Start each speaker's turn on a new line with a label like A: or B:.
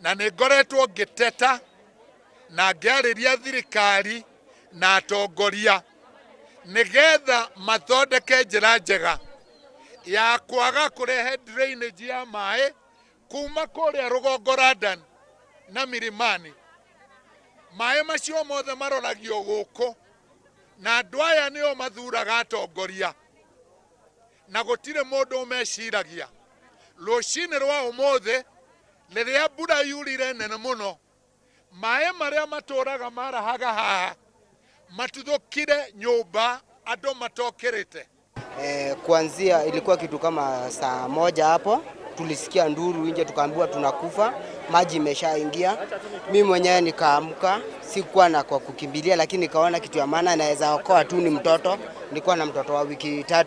A: Na nĩ ngoretwo ngĩteta na ngĩarĩria thirikari na atongoria nĩgetha mathondeke njĩra njega ya kwaga kũrehe drainage ya maĩ kuma kũrĩa rũgongo London na Milimani. Maĩ macio mothe maroragio gũkũ na andũ aya nĩo mathuraga atongoria na gũtirĩ mũndũ ũmeciragia. Rũcinĩ rwa ũmũthĩ rĩrĩa mbura yurire nene mũno, maĩ marĩa matũraga marahaga haha matuthũkire nyũmba andũ matokĩrĩte.
B: Kuanzia ilikuwa kitu kama saa 1 hapo, tulisikia nduru nje, tukaambiwa tunakufa, maji imeshaingia. Mimi mwenyewe nikaamka, sikuwa na kwa kukimbilia, lakini nikaona kitu ya maana naweza okoa tu ni mtoto. Nilikuwa na mtoto wa wiki 3.